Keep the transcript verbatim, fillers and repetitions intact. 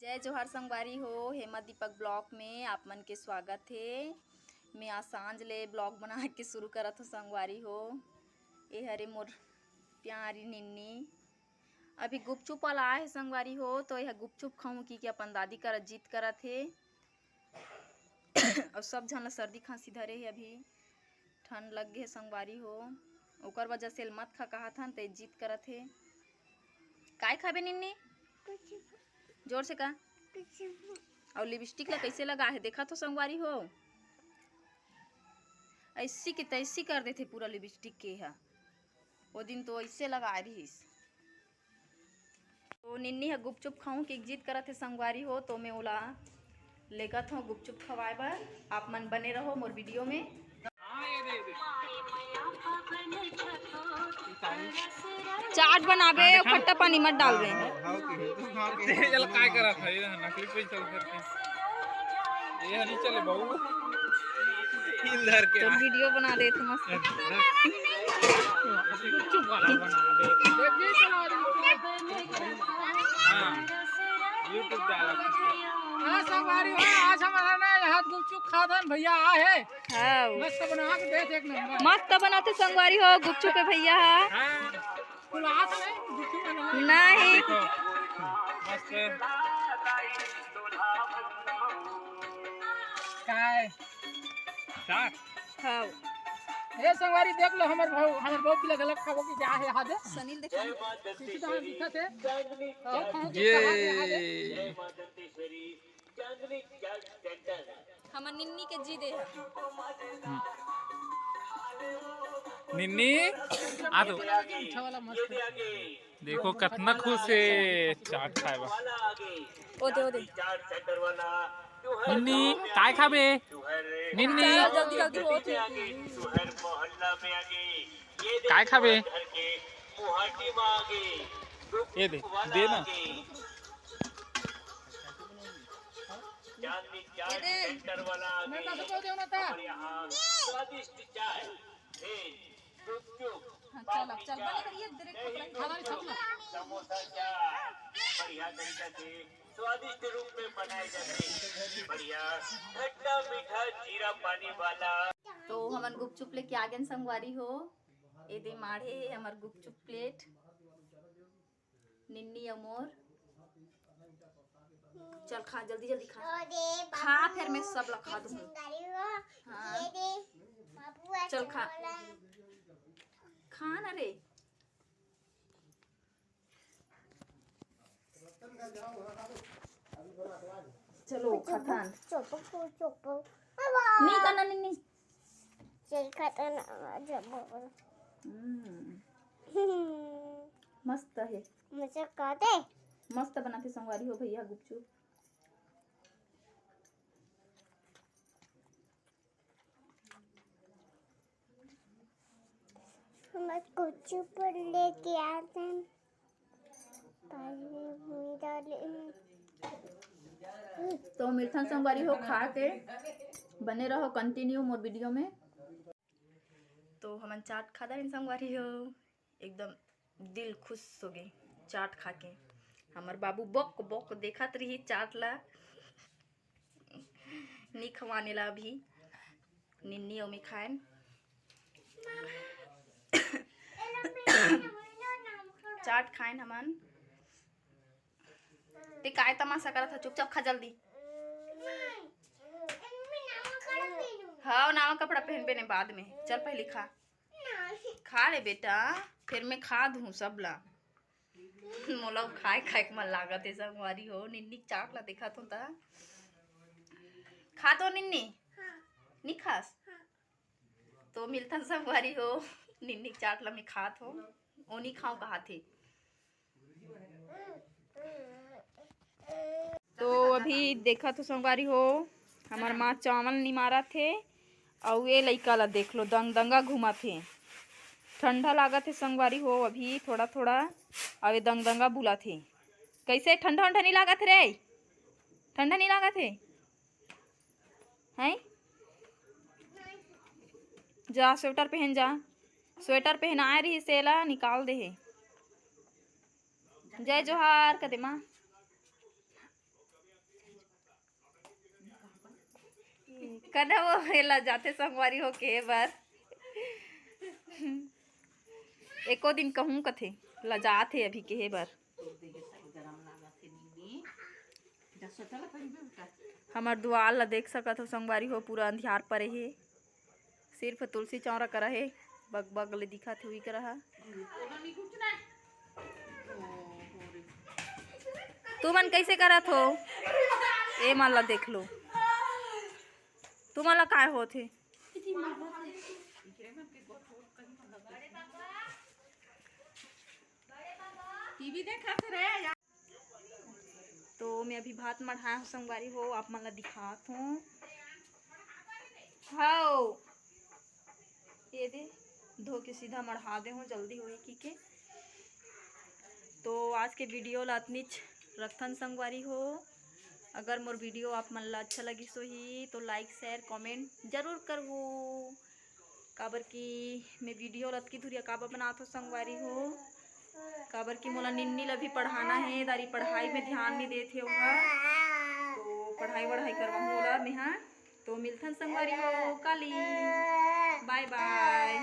जय जोहार संगवारी हो, हेमा दीपक ब्लॉग में आप मन के स्वागत हे। मैं आज सांझ ले ब्लॉग बना के शुरू करत हो संगवारी हो। ए हरे मोर प्यारी निन्नी, अभी गुपचुप वाला आए हे संगवारी हो, तो यह गुपचुप खाऊं की, कि अपन दादी करा जिद करत हे। और सब झन ला सर्दी खांसी धरे हे, अभी ठंड लग गे हे संगवारी हो, ओकर वजह से मत खा कहत हन, ते जिद करत हे। काय खाबे निन्नी? जोर से का? और लिपस्टिक ला कैसे लगा हे, देखा तो संगवारी हो, ऐसी की तैसी कर देथे पूरा लिपस्टिक के हा। वो दिन तो ऐसे लगा रहीस। तो निन्नी ह गुपचुप खाऊं की जिद करत हे संगवारी हो, तो मैं ओला लेगत हूँ गुपचुप खवाए बर। आप मन बने रहो मोर वीडियो में। चाट बनाबे, खट्टा पानी मत डालबे। चल, काय करत है, ये नकली पैसा करके। ये नहीं चले बाबू। हिल धर के तो आ। वीडियो बना देत मस्त। चुप वाला बना दे। हाँ, YouTube डाला। हाँ, संगवारी हो, आज हमारा ना यहाँ गुपचुप खादन भैया आ है। हाँ। मस्त बना के दे, एक नंबर। मस्त बनाते संगवारी हो, गुपचुप के भैया हा। हाँ। नहीं। देखो, मस्त। काय? चाट? हाँ। ए संगवारी, देख लो, हमर भाऊ, हमर भाऊ पिला गलत खाबो कि जा हे हादे। सनील देखो। किसी तो हम दिखा थे। ये। हमर निन्नी के जी दे। निन्नी, आ तो। अच्छा वाला मस्त। देखो, कतना खुश हे चाट खाए बर। ओ दे, ओ दे। निन्नी, काय खाबे? निन्नी। चलो, जल्दी, जल्दी हो, ठीक। काय खाबे? ये दे, दे ना। चांदनी चाट सेंटर वाला आ गए। हमारे यहाँ स्वादिष्ट चाय, भेज, गुपचुप, हाँ, चल, अब चल, बने करिए, तेरे कपड़ा। समोसा चाट, बढ़िया तरीका से स्वादिष्ट रूप में बनाए जाते हैं। बढ़िया खट्टा मीठा जीरा पानी वाला। तो हमन गुपचुप लेके आ गए संगवारी हो। ए दे माढ़े हे हमर गुपचुप प्लेट। निन्नी अउ मोर। चल खा, जल्दी जल्दी खा। अरे खा, बाबू, फिर मैं सब ला खा दूँ। हाँ। ये दे, बाबू, चल खा। खा ना रे। चलो, खाथन। चुप, चुप, चुप। नहीं करना, नहीं, नहीं। चल, खाथन, आ, जब। हम्म। मस्त हे। मजा का दे? मस्त बनाथे संगवारी हो भैया गुपचुप। हमर गुपचुप लेके आते हैं। पहले मेरा ले। तो मिलथन संगवारी हो खा के, बने रहो continue मोर वीडियो में। तो हमन चाट खादा हन संगवारी हो, एकदम दिल खुश हो गे चाट खा के। हमर बाबू बक बक देखत रही चाट ला, नी खवाने ला अभी। निन्नी अउ मैं खाएन चाट खाएन हमन। ते काय तमाशा करत ह? चुपचाप खा जल्दी। हाँ, नवा कपड़ा पहनबे ने बाद में। चल पहले खा। खा ले बेटा, फिर मैं खा दूँ सब ला। मोला खाए खाए के मन लागत हे संगवारी हो। निन्नी चाट ला देखत हो त। खा तो निन्नी? हाँ। नी खास? हाँ। तो मिलथन संगवारी हो। निन्नी चाट ला मैं खात हो, ओ नी खाऊं कहाथे। तो अभी देखत हो संगवारी हो, हमर माँ चावल निमारत हे, अउ ये लइका ला देख लो, दंग दंगा घुमात हे। ठंडा लागत हे संगवारी हो, अभी थोड़ा थोड़ा, अउ ये दंग दंगा बुलात हे। कैसे, ठंडा उंडा नहीं लागत रे? ठंडा नहीं लागत हे? हैं? जा स्वेटर पहन जा, स्वेटर पहनाए रही, सेला निकाल दे हे। जय जोहार कदे माँ। कन्हा वो हे लजाथे संगवारी हो केहे बर। एको दिन कहूँ कथे, लजात हे अभी केहे बर। हमर दुआर ला देख सकत हो संगवारी हो, पूरा अंधियार परे हे, सिर्फ तुलसी चौरा करा हे, बग बग ले दिखत हे, उही करा हा। तुमन कैसे करत हो? ए मन ला देख लो, तुमन ला काय होत हे? टीवी देखत रहे। तो मैं अभी भात मढ़ाए हो संगवारी हो, आप मन ला दिखात हूँ। हाओ, ये दे, धो के सीधा मढ़ा दे हूँ, जल्दी होही की के। तो आज के वीडियो ला अतनीच रखथन संगवारी हो। अगर मोर वीडियो आप मन ला अच्छा लगिस होही तो लाइक, शेयर, कमेंट जरूर करहू, काबर कि मैं वीडियो ला अतकी धुरिया काबर बनात हो संगवारी हो, काबर कि मोला निन्नी ला भी पढ़ाना हे, दारी पढ़ाई में ध्यान नहीं देत हे ओहा, तो पढ़ाई वढ़ाई करवाहूँ ओला मेहा। तो मिलथन संगवारी हो काली, बाय बाय।